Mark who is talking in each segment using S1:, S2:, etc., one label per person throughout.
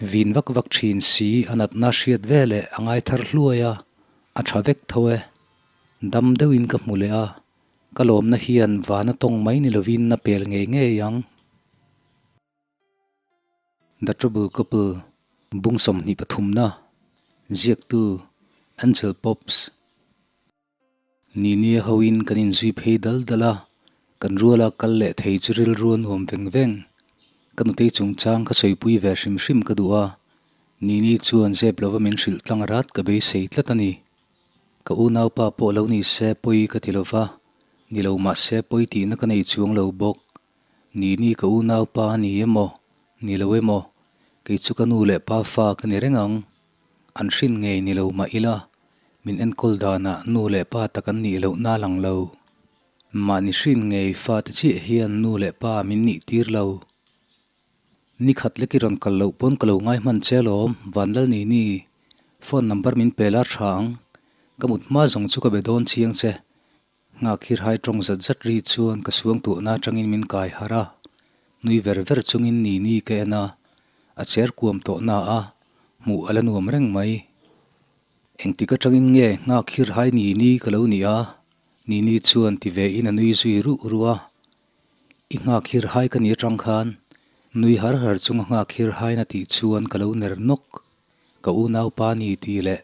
S1: Vin vak vak thin si a natna hriat ve leh a ngai thar hluai a, a tha vek tho e. Dam deuhin ka hmu leh a, ka lawmna hian vana tawng mai ni lovin a pel ngei ngei ang. The Trouble Couple, Bung 23na, Ziaktu, Angel Pops. Ni nia hoin kan inzui phei dal dal a, kan ruala kal leh thei chu rilru a nuam veng veng. Ka nutei chungchang ka sawipui ve hrim hrim ka duh a, Nini chuan zep lova min hrilh tlang rat ka beisei tlat a ni. Ka unaupa pawh lo ni se pawi ka ti lova, ni lo mahse pawi tihna ka nei chuang lo bawk. Nini ka unaupa a ni emaw, ni lo emaw, kei chu ka nu leh pa fa ka ni reng ang. An hrin ngei ni lo mah ila, min enkawl danah nu leh pa tak an nih loh na lang lo. Mahni hrin ngei fa te chiah hian nu leh pa min nih tir lo. Ni khat lek i rawn kal loh pawn ka lo ngai hman che alawm, Vanlal Nini. Phone number min pe la tha ang. Ka mut hma zawng chu ka be dawn chiang che. Nghak hirhai tawng zat zat ri chuan ka suangtuahna atangin min kai harh a, nui ver ver chungin Nini ka en a, a cher kuam tawh na a, hmuh a la nuam reng mai. Engtik atangin nge nghak hirhai Nini ka lo ni a? Nini chuan ti ve in a nui zui ruh ruh a. I nghak hirhai ka ni atang khan nui har har chunga nghak hirhain a tih chuan ka lo ner nawk. Ka unaupa ni tih leh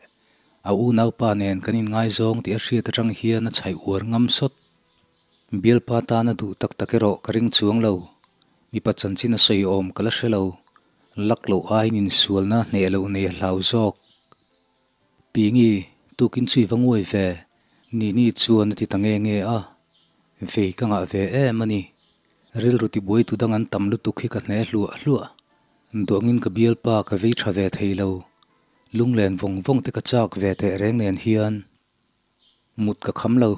S1: A unaupa nen kan inngaizawng tih a hriat atang hian a chhaih uar ngam sawt. Bialpa tana duh tak tak erawh ka ring chuang lo. Mipa chanchin a sawi awm ka la hre lo. Lak loh aiin insualna hneh loh nei a hlau zawk. Pingi, tukin chu i va nguai ve, Nini chuan a ti ta nge nge a. Vei ka ngah ve em a ni. Rilru tibuai tu dang an tam lutuk hi ka hne hluah hluah. Duangin ka bialpa ka vei tha ve thei lo. Lunglen vawng vawng te ka chak ve teh reng nen hian mut ka kham lo.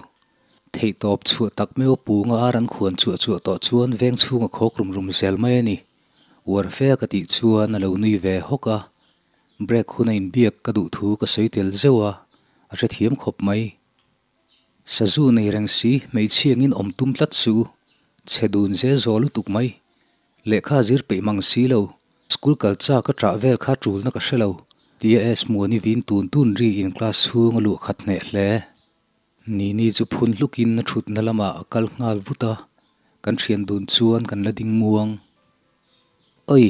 S1: Theihtawp chhuah tak meuh a punga ar an khuan chuah chuah tawh chuan veng chhung a khawk rum rum zel mai a ni. Uar fe a ka tih chuan a lo nui ve hawk a. Break hun a inbiak ka duh thu ka sawi tel zeuh a, a hrethiam khawp mai. Sazu nei reng si hmeichhia ngin awm tum tlat su, chhe dun ze zaw lutuk mai. Lehkha zir peih mang si lo, school kal chak a ṭah vel kha ṭulna ka hre lo, tia S Muani vin tun tun ri in class chhung a luh khat hneh hle. Nini chu phun hlukin a ṭhutna lamah a kal nghal vut a, kan ṭhian dun chuan kan la ding muang. Oi,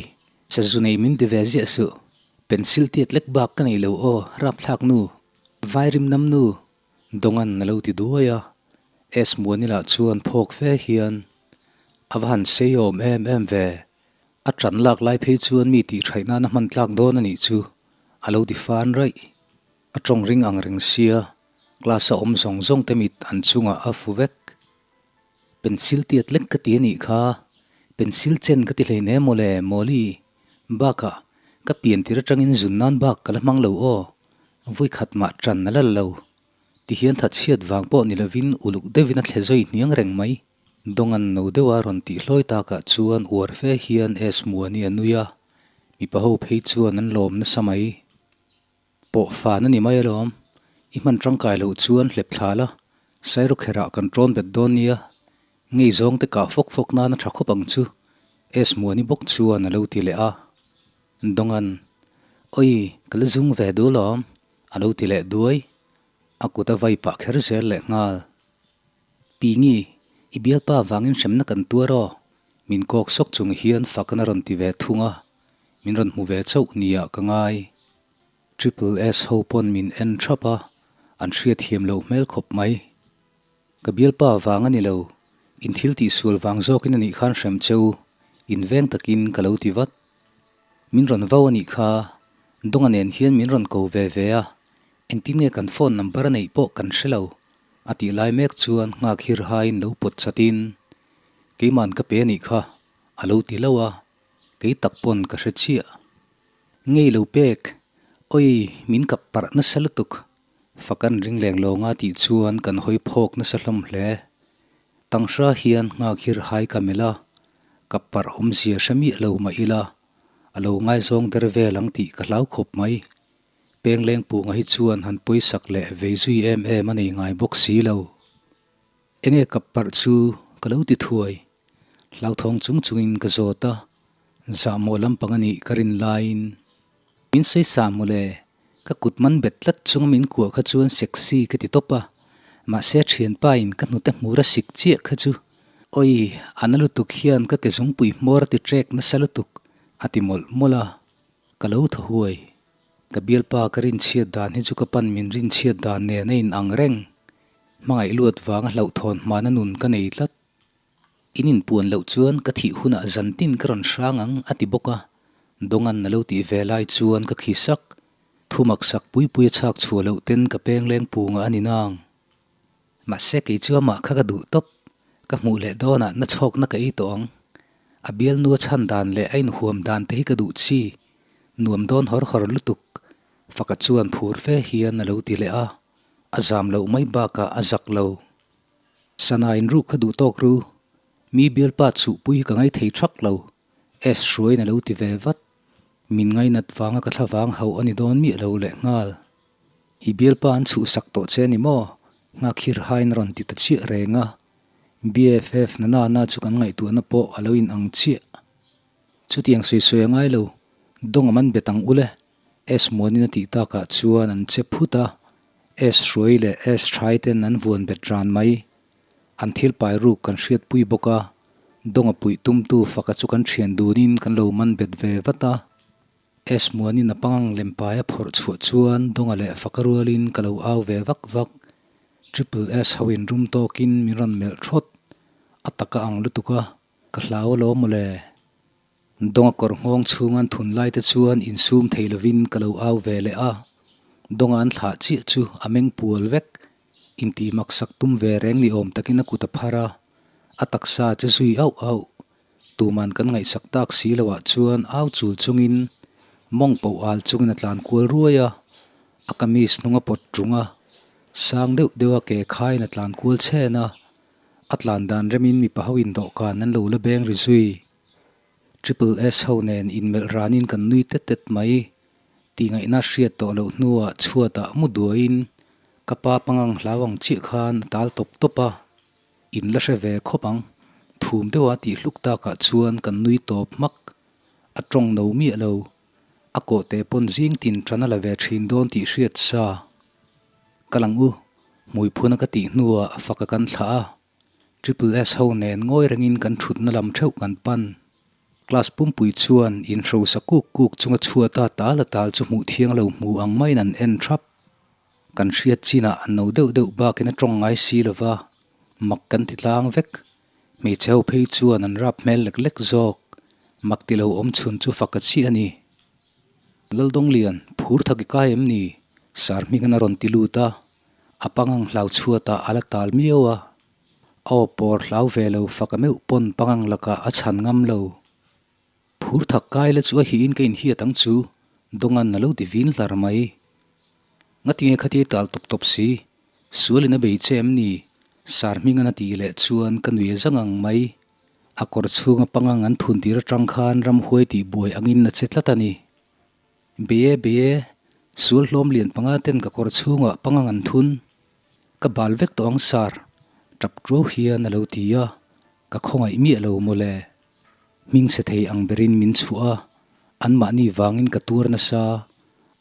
S1: sazu nei min ti ve ziah suh, pencil tiat lek bak ka nei lo aw, rapthlak nu, vairim nam nu, Dawngan a lo ti duai a, S Muanila chuan phawk fe hian a va han sei awm em em ve, a ṭan lak lai phei chuan mi tih ṭhaih nana hman tlak dawn a nih chu a lo ti fan raih. A ṭawng ring ang reng sia, class a awm zawng zawng te mit an chungah a fu vek. Pencil tiat lek ka ti a nih kha, pencil chen ka ti hleinem mawle Mawli, bakah ka pian tir aṭangin zun nan bak ka la hmang lo aw, Vui khat mah ṭan a la lo. Tihian thatchhiat vang pawh ni lovin uluk deuhin a thle zawi hniang reng mai. Dawngan no deuha rawn tih hlawi takah chuan uar fe hian S Muani a nui a, mipa ho phei chuan an lawm nasa mai. Pawh fan a ni mai alawm, i hman tangkai loh chuan hlep thla la, Sairawkherah kan ṭawn bet dawn nia, ngei zawng te kah fawk fawk nan a ṭha khawp ang chu, S Muani bawk chuan a lo ti leh a. Dawngan, Oi, ka la zung ve duh lawm, a lo ti leh duai. A kut a vai pah kher zel leh nghal. Pingi, i bialpa vangin hremna kan tuar aw, min kawk sawk chung hian fakna rawn ti ve thung a, min rawn hmu ve chauh nia ka ngai. Triple S ho pawn min en thap a, an hriatthiam loh hmel khawp mai. Ka bialpa vang a ni lo, in thil tihsual vang zawkin a nih khan hrem che u, in veng takin ka lo ti vat. Min rawn vau a nih kha, Dawnga nen hian min rawn ko ve ve a, engtin nge kan phone number a neih pawh kan hre lo, a tih lai mek chuan nghak hirhaiin lo pawt chatin, Keiman ka pe a nih kha, a lo ti lo a, kei tak pawn ka hre chiah. Ngei lo pek, oi min kap parh nasa lutuk, Fakan ring leng lawnga tih chuan kan hawi phawk nasa hlawm hle. Tanghra hian nghak hir hai ka melh a, ka parh awmzia hre miah lo mah ila, a lo ngaizawng der vel ang tih ka hlau khawp mai. Pengleng punga hi chuan han pawisak leh vei zui em em a nei ngai bawk si lo. Enge kap parh chu ka lo ti thuai. Hlauthawng chung chungin ka zawt a, zahmawh lampang a nih ka rin laiin. Min sawi sa mawle, ka kut man bet tlat chunga min kuah kha chuan sexy ka ti tawp a, mahse thianpa in ka hnute hmur a sik chiah kha chu awi a na lutuk hian ka ke zungpui hmawr a ti trek nasa lutuk a ti mawlh mawlh a, ka lo thaw huai. Ka bialpa ka rinchhiat dan hi chu ka pan min rinchhiat dan nen a in ang reng, hmangaih luat vanga hlauhthawn hmana nun ka nei tlat. In inpuan loh chuan ka thih hunah zantin ka rawn hrang ang, a ti bawk a. Dawngan a lo tih ve lai chuan ka khi sak. Thumak sak pui pui a chhak chhuah loh ten ka peng leng punga a ni nang. Mahse kei chu amah kha ka duh tawp. Ka hmuh leh dawnah na chhawkna ka ei tawh ang. A bialnu a chhan dan leh a inhuam dan te hi ka duh chi. Nuam dawn hawr hawr lutuk. Faka chuan phur fe hian a lo ti leh a. A zam loh mai bakah a zak lo. Sana in ruk kha duh tawk ru. Mi bialpa chhuhpui hi ka ngai thei thak lo. S hruaiin a lo ti ve vat. Min ngainat vanga ka thla vang hauh a ni dawn miah lo leh nghal. I bialpa an chhuhsak tawh che a ni maw? Nghakhir hain a rawn ti ta chiah reng a. BFF na na na chu kan ngaihtuahna pawh a lo in ang chiah. Chutiang sawi sawi a ngai lo. Dawng a man bet ang ule. S muanin a tih takah chuan an che phut a. S hruai leh S thai ten an vuan bet ran mai. An thil pai ruk kan hriatpui bawk a, dawnga puih tumtu faka chu kan thian dunin kan lo man bet ve vat a. S muanin a pangang lem pai a phawrh chhuah chuan dawnga leh faka rualin ka lo au ve vak vak. Triple S ho in rum tawkin min rawn melh thawt. A taka ang lutuk a, ka hlau alawm mawle. Dawnga kawr nghawng chhunga an thun lai te chuan insum thei lovin ka lo au ve leh a, Dawnga an thlah chiah chu a meng pual vek. Intih maksak tum ve reng ni awm takin a kut a phar a, a taksa che zui auh auh. Tuman kan ngaihsak tak si loah chuan au chul chungin mawng poh al chungin a tlan kual ruai a, a kamis hnung a pawt ṭung a, sang deuh deuh a ke khaiin a tlan kual chhen a, a tlan dan remin mipa ho in dawhkan an lo la beng ri zui. Triple S ho nen inmelh ranin kan nui tet tet mai. Tih ngaihna hriat tawh loh hnuah chhuatah mu duaiin ka pa pangang hlau ang chiah khan a tal tawp tawp a. In la hre ve khawp ang. Thum deuha tih hluk takah chuan kan nui tawp hmak. A tawng no miah lo. A kawhte pawn zing tin tan a la ve thin dawn tih hriat sa. Ka lang u, hmuiphuna ka tih hnuah faka kan thlah a. Triple S ho nen ngawi rengin kan thutna lam theuh kan pan. Class pumpui chuan inhrosa kuk kuk chunga chhuata tal a tal chu hmuh thiang lo hmu ang maiin an en thap. Kan hriat chinah an no deuh deuh bakin a tawng ngai si lova, mak kan ti tlang vek. Hmeichhe ho phei chuan an rap hmel lek lek zawk. Mak ti lo awm chhun chu fak a chiah a ni. Laldawng Lian, phur thak i kai em ni? Sar hmingin a rawn ti lut a. A pangang hlau chhuatah a la tal miau a, a aw pawr hlau ve lo fak a meuh pawn pangang lakah a chhan ngam lo. Phur thak kai la chu a hiin ka inhiat ang chu, Dawngan a lo ti vin hlar mai. Ngatinge khatia tal tawp tawp si, sualin a bei che em ni? Sar hmingan a tih leh chuan ka nui a zang ang mai. A kawr chhunga pangang an thun tir atang khan ramhuai tih buai angin a che tlat a ni. Bei e, bei e, sual hlawm lian panga ten ka kawr chhungah pangang an thun. Ka bal vek tawh ang sar, tap tuau hian a lo ti a, ka khawngaih miah lo mawle. Hming chhe thei ang berin min chhuah a, anmahni vangin ka tuar nasa,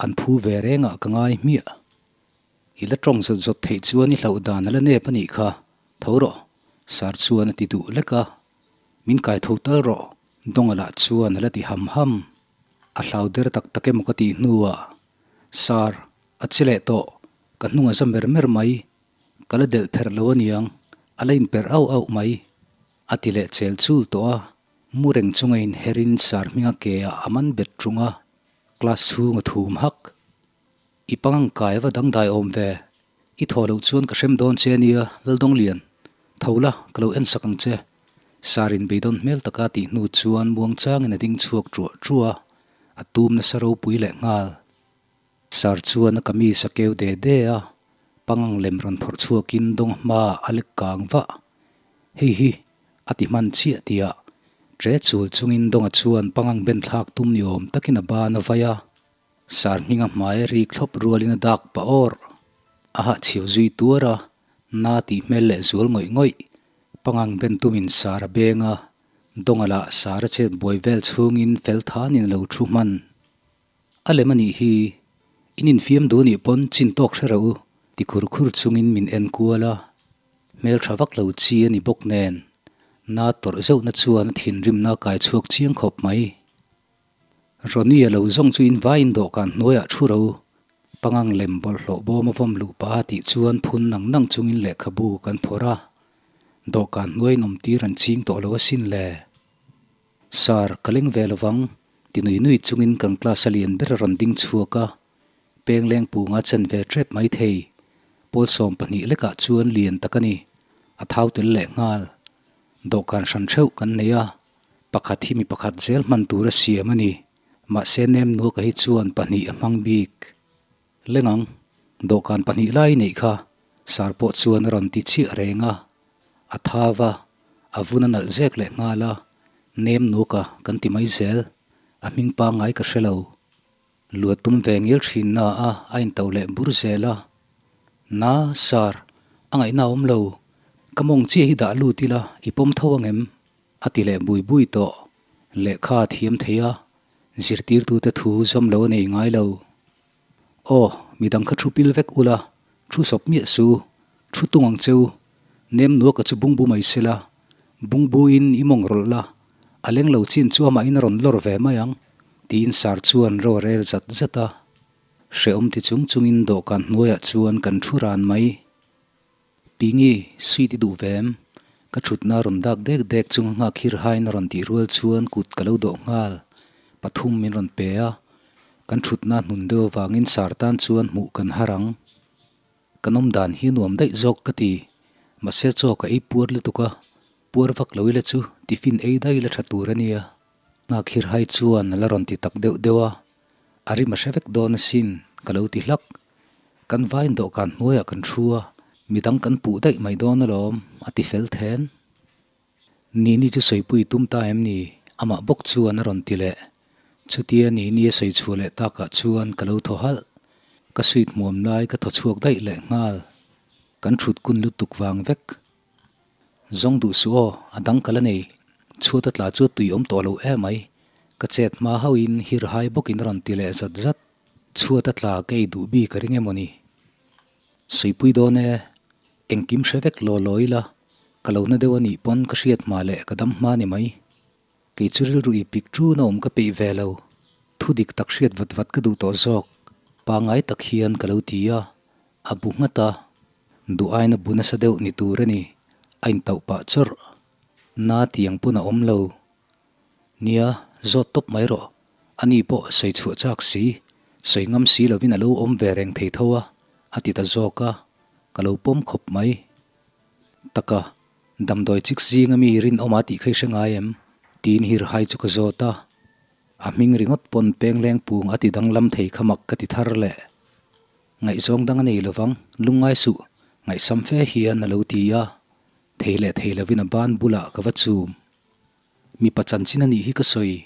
S1: an phu ve rengah ka ngai hmiah. I la tawng zawt zawt theih chuan i hlauh dan a la nep a nih kha, tho rawh, sar chuan a ti duh lek a. Min kai tho tal rawh, Dawnga lah chuan a la ti ham ham. A hlau der tak tak emaw ka tih hnuah, Sir, a che leh tawh, ka hnung a za mer mer mai, ka la delh pherh lo aniang, a la inperh auh auh mai, a ti leh chel chul tawh a, mu reng chunga inherin Sir hminga ke ah a man bet ṭung a, class chhung a thum hak. I pangang kai va dangdai awm ve, i thaw loh chuan ka hrem dawn che ania Laldawng Lian, tho la ka lo en sak ang che. Sarin beidawn hmel taka tih hnu chuan muangchangin a ding chhuak ṭuah ṭuah a, a tum nasa ropui leh nghal. Sar chuan a kamis a keu de de a, pangang lem rawn phawrh chhuakin dawng hmaah a lek kang vah. Hei hi a ti hman chiah tihah ṭe chul chungin dawnga chuan pangang ben thlak tum ni awm takin a ban a vai a. Sar hminga hmai a rik thlawp rualin a dak pah awr. A hahchhiau zui tuar a, na tih hmel leh zual ngawih ngawih. Pangang ben tumin sar a beng a, Dawnga lah sar a chet buai vel chhungin fel thanin a lo thu hman. A lem a nih hi, in infiam duh nih pawn chin tawk hre rawh u, ti khur khur chungin min en kual a. Hmeltha vak lo chi a ni bawk nen, na tawrh zeuhna chuan a thinrimna a kai chhuak chiang khawp mai. Ronnie a lo zawng chu in vaiin dawhkan hnuaiah thu ro, pangang lem bawlhhlawh bawm a vawm luh pah a tih chuan phun nang nang chungin lehkhabu kan phawrh a, dawhkan hnuaiin awmtir an ching tawh lo asin le. Sir, ka leng ve lovang, ti nui nui chungin kan class a lian ber a rawn ding chhuak a, Pengleng punga chen ve tep mai thei. Pawl 12 lekah chuan lian tak a ni. A thau tel leh nghal. Dawhkan hran theuh kan nei a, pakhat hi mi pakhat zel hman tur a siam a ni. Mahse nem nuaka hi chuan pahnih a hmang bik. Lengang, dawhkan pahnih lai neih kha sar pawh chuan a rawn ti chiah reng a. A thau a, a vun a nalh zek leh nghal a, nem nuaka kan ti mai zel. A hming pangngai ka hre lo. Luat tum ve ngil thin na a a into leh bur zel a. Na, Sir, a ngaihna a awm lo. Ka mawng chiah hi dah lut ila, i pawm tho angem? A ti leh bui bui tawh. Lehkha a thiam thei a, zirtirtute thu zawm lo a nei ngai lo. Aw, midang kha thu pil vek ula, thu sawp miah su, thu tung ang cheu, nem nuaka chu bungbu mai sela, bungbuin i mawng rawlh la, a leng lo chin chu amahin a rawn lawr ve mai ang, tiin Sar chuan ro a rel zat zat a. Hrehawm ti chung chungin dawhkan hnuaiah chuan kan thu ran mai. Pingi, sweet i duh ve em? Ka thutna rawn dak dek dek chunga nghak hir hain a rawn tih rual chuan kut ka lo dawh nghal. Pathum min rawn pe a, kan thutna hnun deuh avangin sar tan chuan hmuh kan har ang. Kan awm dan hi nuam daih zawk ka ti. Mahse chaw ka ei puar lutuk a, puar vak lo ila chu tiffin ei daih la tha tur a nia. Nghak hir hai chuan a la rawn ti tak deuh deuh a, a rim a hre vek dawn asin ka lo ti hlak. Kan vain dawhkan hnuaiah kan thu a, midang kan puh daih mai dawn alawm, a ti fel then. Nini chu sawipui tum ta em ni? Amah bawk chuan a rawn ti leh. Chutia Nini a sawi chhuah leh takah chuan ka lo thaw halh. Ka suit hmuam lai ka thaw chhuak daih leh nghal. Kan thut kun lutuk vang vek. Zawng duh suh aw, a dang ka la nei. Chhuat a tla chu tui awm tawh lo emai. Ka chet hma hauhin hirhai bawkin a rawn ti leh zat zat. Chhuat a tla ka ei duh bik a ring emawni? Suipui dawn e, engkim hre vek law law ila, ka lo na deuh a nih pawn ka hriat hma leh ka dam hma ni mai. Kei chu rilru i pik ṭun a awm ka peih ve lo. Thu dik tak hriat vat vat ka duh tawh zawk. Pangngai tak hian ka lo ti a, a bu nghat a. Duh aina bu nasa deuh ni tur a ni, a intauh pah chawrh. Na tiang pawn a awm lo. Nia, zawt tawp mai rawh. Ani pawh sawi chhuah chak si, sawi ngam si lovin a lo awm ve reng thei tho a, a ti ta zawk a, ka lo pawm khawp mai. Taka, damdawi chik zinga mi rinawma tih kha i hre ngai em? Tiin Hirhai chu ka zawt a. A hming ringawt pawn pengleng pung a ti danglam thei kha mak ka ti thar leh. Ngaihzawng dang a nei lovang, lungngai suh, ngaihsam fe hian a lo ti a. Thei leh thei lovin a ban bulah ka va chum. Mipa chanchin a nih hi ka sawi,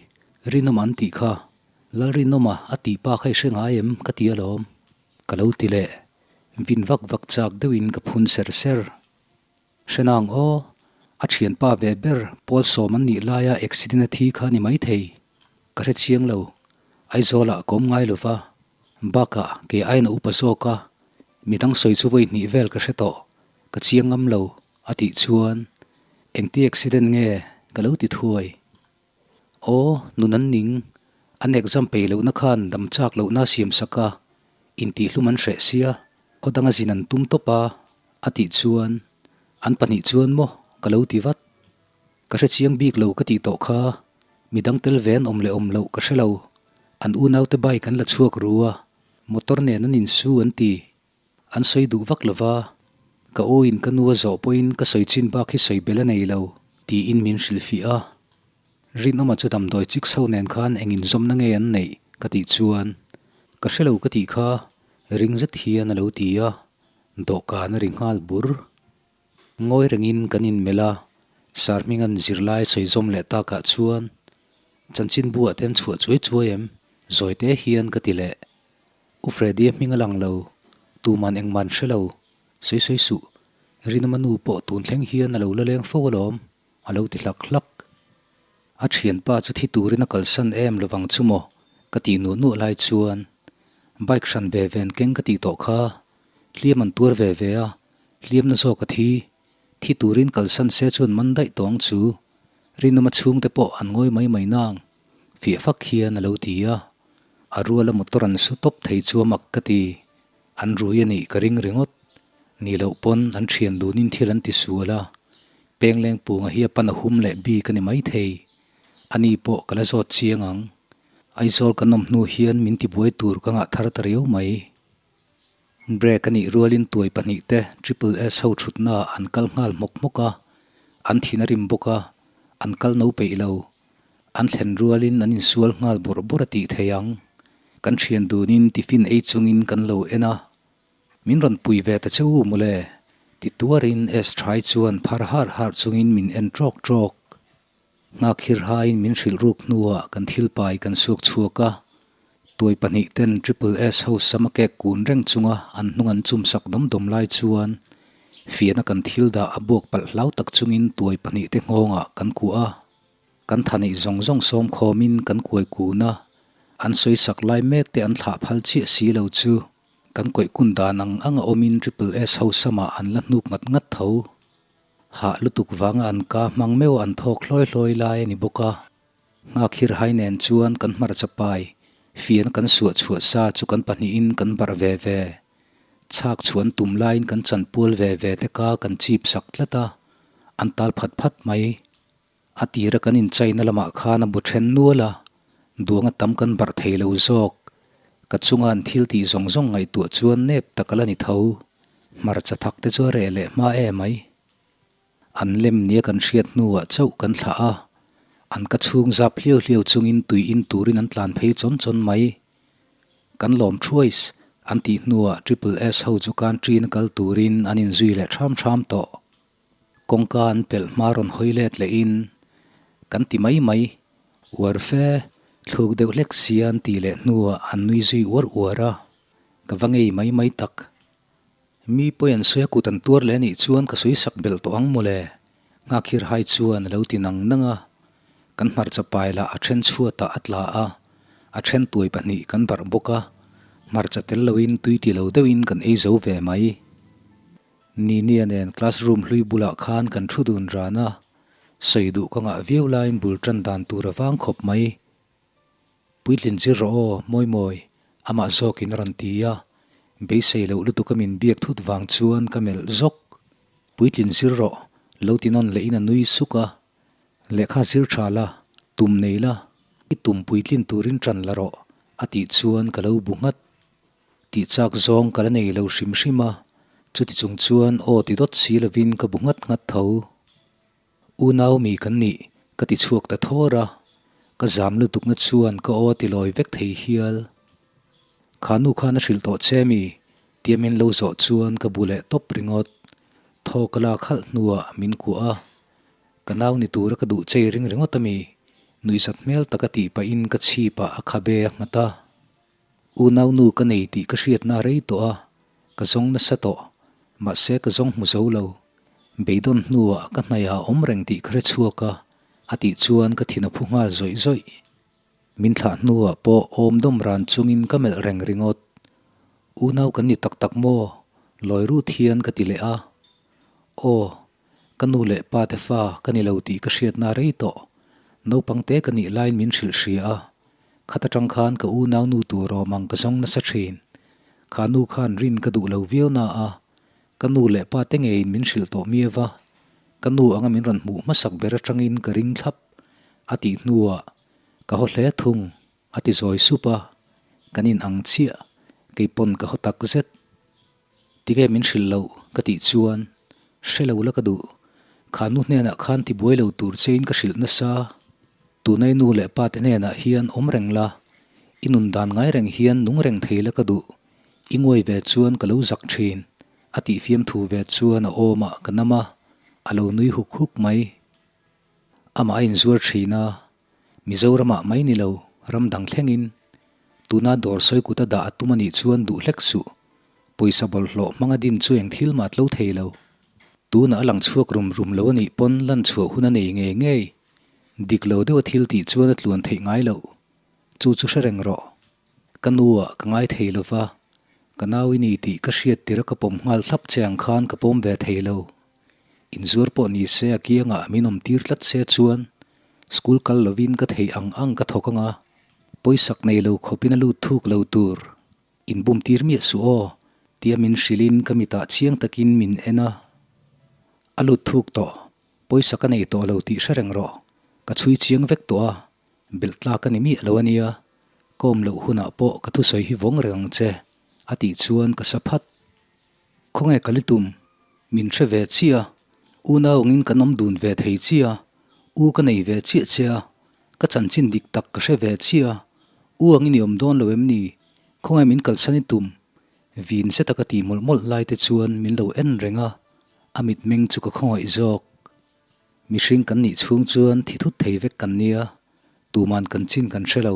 S1: Rinawma an tih kha. Lalrinawma a tih pa kha i hre ngai em? ka ti alawm. Ka lo ti leh. Vin vak vak chak deuhin ka phun ser ser. Hre nang aw, a thianpa ve ber Paul sawm an nih laia accident a thi kha a ni maithei. Ka hre chiang lo. Aizawlah ka awm ngai lova. Bakah kei aiin a upa zawk a, midang sawi chu vawi hnih vel ka hre tawh. Ka chiang ngam lo. A tih chuan, Engti accident nge? ka lo ti thuai. Aw, nun an ning. An exam peih lohna khan dam chak lohna a siam sak a, intihhlum an hreh sia, khaw danga zin an tum tawp a, a tih chuan, An pahnih chuan maw? ka lo ti vat. Ka hre chiang bik lo ka tih tawh kha, midang tel ve an awm leh awm loh ka hre lo. An unaute bike an la chhuak ru a, motor nen an insu an ti. An sawi duh vak lova, ka u in ka nu a zawh pawhin ka sawi chin bak hi sawi bel a nei lo, tiin min hrilhfiah a. Rinawma chu damdawi chik chho nen khan eng inzawmna nge an neih ka tih chuan, Ka hre lo ka tih kha, ring zet hian a lo ti a, dawhkan a ri nghal bur. Ngawi rengin kan inmelh a, Sarhminga'n zirlai sawi zawm leh takah chuan, Chanchinbu ah te an chhuah chuai chuai em? Zawite hian ka ti leh. U Freddy a hming a lang lo, tuman engman hre lo, sawi sawi suh, Rinawma nu pawh tun thleng hian a lo la leng fo alawm, a lo ti hlak hlak. A thianpa chu thi turin a kalsan em lovang chu maw? Ka tih nuah nuah lai chuan bike hran ve ven keng ka tih tawh kha hliam an tuar ve ve a, hliam na zawk a thi. Thi turin kalsan se chuan man daih tawng chu Rinawma chhungte pawh an ngawi mai mai nang, fiah fak hian a lo ti a. A ruala motor an su tawp thei chu a mak ka ti. An rui a nih ka ring ringawt. Ni loh pawn an thian dunin thil an ti sual a, Penglengpunga hi a pan a hum leh bik a ni maithei. Ani pawh ka la zawt chiang ang. Aizawl kan awm hnu hian min tibuai tur ka ngah thar ta riau mai. Break a nih rualin tuai pahnihte Triple S ho thutnaah an kal nghal hmawk hmawk a, an thin a rim bawk a, an kal no peih lo. An thlen rualin an insual nghal bawrh bawrh a tih thei ang. Kan thian dunin tiffin ei chungin kan lo en a, Min rawn pui ve ta che u mawle, ti tuarin Esthrai chuan phar harh harh chungin min en ṭawk ṭawk. Nghak hirhain min hrilh ruk hnuah kan thil pai kan suak chhuak a, tuai pahnihten Triple S ho sam a kek kun reng chunga an hnung an chum sak dawm dawm lai chuan fiahna kan thil dah a buak palh hlau tak chungin tuai pahnihte nghawngah kan kuah a, kan tha neih zawng zawng sawm khawmin kan kuai kun a, an sawi sak lai mek te an thlah phal chiah si lo chu kan kawih kun dan ang anga awmin Triple S ho samah an la hnuk ngat ngat tho. Hah lutuk vanga an ka hmang meuh an thawk hlawi hlawi lai a ni bawk a. Nghakhir hai nen chuan kan hmarcha pai fian kan suah chhuah sa chu kan pahnihin kan barh ve ve. Chhak chhuan tum laiin kan chanpual ve ve te ka kan chip sak tlat a, an tal phat phat mai. A tira kan inchaina lamah khan a bu then nual a, duanga tam kan barh thei lo zawk. Ka chunga an thil tih zawng zawng ngaihtuah chuan nep tak a la ni tho. Hmarcha thak te chu a reh leh hma e mai. An lem nia kan hriat hnuah chauh kan thlah a, an ka chhung zap hliau hliau chungin tui in turin an tlan phei chawn chawn mai. Kan lawm thuais an tih hnuah Triple S ho chu canteen a kal turin an inzui leh ṭham ṭham tawh. Kawngka an pelh hma rawn hawi let lehin, Kan ti mai mai, uar fe, thluk deuh hlek sia an tih leh hnuah an nui zui uar uar a, ka va ngei mai mai tak. Mi pawi an sawi a kut an tuar leh anih chuan ka sawi sak belh tawh ang mawle, Nghakhir hai chuan a lo ti nang nang a. Kan hmarcha pai lah a then chhuatah a tla a, a then tuai pahnih kan barh bawk a, hmarcha tel loin tui ti lo deuhin kan ei zo ve mai. Ninia nen classroom hlui bulah khan kan thu dun ran a, sawi duh ka ngah viau laiin bul tan dan tur a vang khawp mai. Puitlin zir rawh aw, mawi mawi, amah zawkin a rawn ti a, beisei loh lutuk a min biak thut vang chuan ka melh zawk. Puitlin zir rawh, lo ti nawn lehin a nui suk a, Lehkha zir tha la, tum nei la, i tum puitlin turin tan la rawh, a tih chuan ka lo bu nghat. Tih chak zawng ka la nei lo hrim hrim a, chuti chung chuan aw ti dawt si lovin ka bu nghat nghat tho. Unau mi kan nih ka ti chhuak ta thawr a, ka zam lutukna chuan ka aw a ti lawi vek thei hial. Kha nu khan a hrilh tawh che mi? tia min lo zawh chuan ka bu leh tawp ringawt. Thaw ka lak halh hnuah min kuah a, ka nau ni tura ka duh chei ring ringawt a mi? Nuihzat hmel taka tih pahin ka chhipah a khabe a nghat a. Unau nu ka nei tih ka hriatna a rei tawh a, ka zawng nasa tawh. Mahse ka zawng hmu zo lo. Beidawn hnuah ka hnaiah a awm reng tih ka hre chhuak a, a tih chuan ka thin a phu nghal zawih zawih. Min thlah hnuah pawh awm dawm ran chungin ka melh reng ringawt. Unau kan ni tak tak maw? Lawi rut hian ka ti leh a. Aw, ka nu leh pa te fa ka ni lo tih ka hriatna a rei tawh. Naupang te ka nih laiin min hrilh hria a, Khat atang khan ka unau nu tur awm ang ka zawng nasa thin. Kha nu khan rin ka duh lo viau na a, ka nu leh pa te ngeiin min hrilh tawh miau va, ka nu anga min rawn hmuh hmasak ber atangin ka ring thlap a tih hnuah ka haw hle thung a ti zawi sup a, kan in ang chiah, keipawn ka haw tak zet. Tige min hrilh loh ka tih chuan hre lo la ka duh. Kha nu hnenah khan tibuai lo tur chein ka hrilh nasa. Tunai nu leh pa te hnenah hian awm reng la, i nun dan ngai reng hian nung reng thei la ka duh. I nguai ve chuan ka lo zak thin, a tih fiamthu ve chuan a awmah ka nam a, a lo nui huk huk mai. Amah a inzuar thin a, Mizoramah mai ni lo, ram dang thlengin. Tuna dawr sawi kuta dah a tum a nih chuan duh hlek suh. Pawisa bawlhhlawh hmanga din chu eng thil mah tlo thei lo. Tunah a lang chhuak rum rum lo a nih pawn lan chhuah hun a nei ngei ngei. Dik lo deuha thil tih chuan a tluan theih ngai loh. Chu chu hre reng rawh. Ka nu ah ka ngai thei lo va, ka nau i ni tih ka hriat tir a ka pawm nghal thlap che ang khan ka pawm ve thei lo. Inzuar pawh ni se a kiangah min awm tir tlat se chuan school kal lovin ka theih ang ang ka thawk anga, pawisak nei lo khawpin a lut thuk lo tur. Inbum tir miah suh aw, tia min hrilhin ka mitah chiang takin min en a. A lut thuk tawh, pawisa ka nei tawh lo tih hre reng rawh, ka chhui chiang vek tawh a, belh tlak a ni miah lo a nia, ka awm loh hunah pawh ka thusawi hi vawng reng ang che, a tih chuan ka sa phat. Khawnge ka li tum, min hre ve chiah a, unau angin kan awm dun ve thei chiah a, u ka nei ve chiah che a, ka chanchin dik tak ka hre ve chiah a, u angin i awm dawn lo em ni? Khawnge min kalsan i tum? Vin zeta ka tih mawlh mawlh lai te chuan min lo en reng a, a mitmeng chu ka khawngaih zawk. Mihring kan nih chhung chuan thi thut thei vek kan nia, tuman kan chin kan hre lo.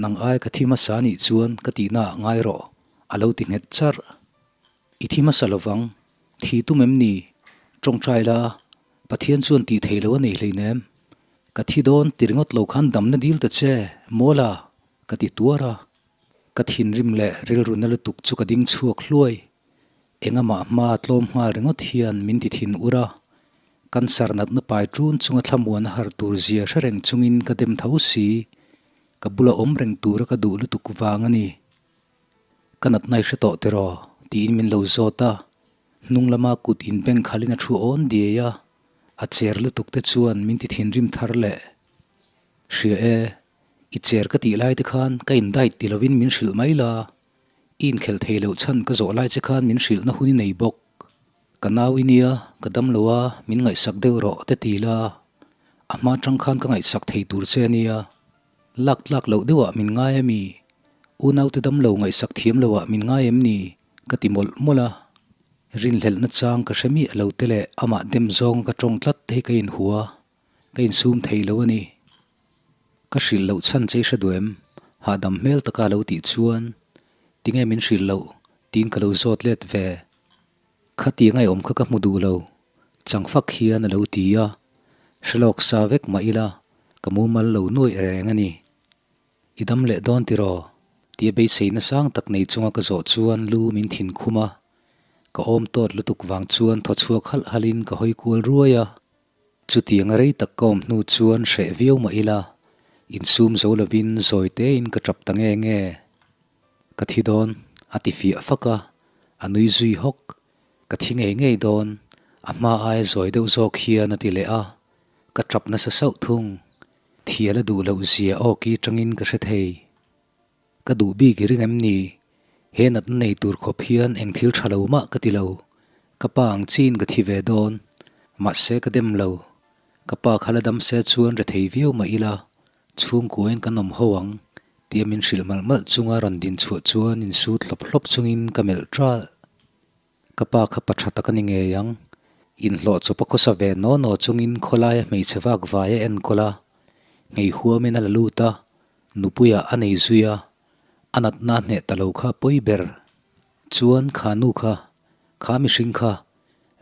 S1: Nang ai ka thi hmasa nih chuan ka tihna ah ngai rawh, a lo ti nghet charh. I thi hmasa lovang, thi tum em ni? Tawngtai la, Pathian chuan tih thei lo a nei hleinem. Ka thi dawn ti ringawt lo khan damna dil ta che, Mawla, ka ti tuar a. Ka thinrim leh rilru na lutuk chu ka ding chhuak hluai. Engamah hma tlawm nghal ringawt hian min ti thin ur a. Cancer natna pai ṭun chunga thlamuan a har tur zia hre reng chungin ka dem tho si. Ka bula awm reng tura ka duh lutuk vang a ni. Ka natna i hre tawh tiraw? tiin min lo zawt a. Hnung lama kut inbeng khalin a thu awn diai a. A cher lutuk te chuan min ti thinrim thar leh. Hria e, i cher ka tih lai te khan ka indait ti lovin min hrilh mai la. I inkhelh thei loh chhan ka zawh lai che khan min hrilhna hun i nei bawk. Ka nau i nia, ka dam lo a, min ngaihsak deuh rawh te ti la. A hma tang khan ka ngaihsak thei tur che a nia. Lak tlak loh deuhah min ngai a mi? Unaute dam lo ngaihsak thiam loah min ngai em ni? Ka ti mawlh mawlh a. Rinhlelhna chang ka hre miah lo te leh amah dem zawng ka tawng tlat te hi ka inhua. Ka insum thei lo a ni. Ka hrilh loh chhan che i hre duh em? Hahdam hmel taka lo tih chuan, Tinge min hrilh loh? tiin ka lo zawt let ve. Khatiang a awm kha ka hmu duh lo, changfak hian a lo ti a. Hrelawk sa vek mah ila, ka mumal lo nuaih reng a ni. I dam leh dawn tiraw? Tia beiseina sang tak nei chunga ka zawh chuan lu min thin khum a. Ka awm tawt lutuk vang chuan thaw chhuak halh halhin ka hawi kual ruai a. Chutiang a rei tak ka awm hnu chuan hreh viau mah ila, insum zo lovin zawi tein ka tap ta nge nge. Ka thi dawn, a ti fiah fak a, a nui zui hawk. Ka thi ngei ngei dawn, a hma aia zawi deuh zawk hian a ti leh a, ka tap nasa sauh thung. Thial a duh loh zia awki tangin ka hre thei. Ka duh bik i ring em ni? He natna nei tur khawp hian eng thil tha lo mah ka ti lo. Ka pa ang chiin ka thi ve dawn. Mahse ka dem lo. Ka pa kha la dam se chuan rethei viau mah ila, chhungkuain kan awm ho ang, tia min hrilh malh malh chunga rawn din chhuah chuan insut hlawp hlawp chungin ka melh ṭalh. Ka pa kha pa tha tak a ni ngei ang. Inhlawh chawp a khawsa ve naw naw chungin khawlaia hmeichhe vak vai a enkawl a, nghei huamin a la lut a, nupuiah a nei zui a, a natna a hneh ta lo kha pawi ber. Chuan kha nu kha, kha mihring kha,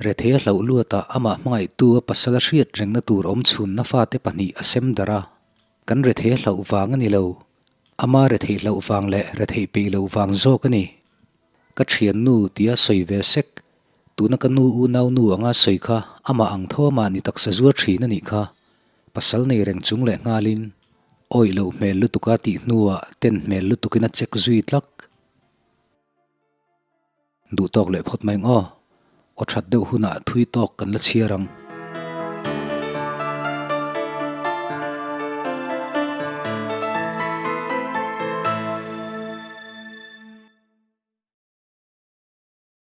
S1: rethei a hlauh luatah amah hmangaihtu a pasal a hriat rengna tur awm chhunna fate pahnih a sem darh a. Kan rethei a hlauh vang a ni lo, ama retheih hlauh vang leh retheih peih loh vang zawk a ni. Ka thiannu tia sawi ve sek, tuna ka nu unau nu anga sawi kha amah ang tho amah ni taksa zuar thin a nih kha, pasal nei reng chung leh nghalin awih loh hmel lutuka tih hnuah ten hmel lutukin a check zui tlak. Duh tawk leh phawt mai ang aw, aw that deuh hunah thui tawk kan la chhiar ang.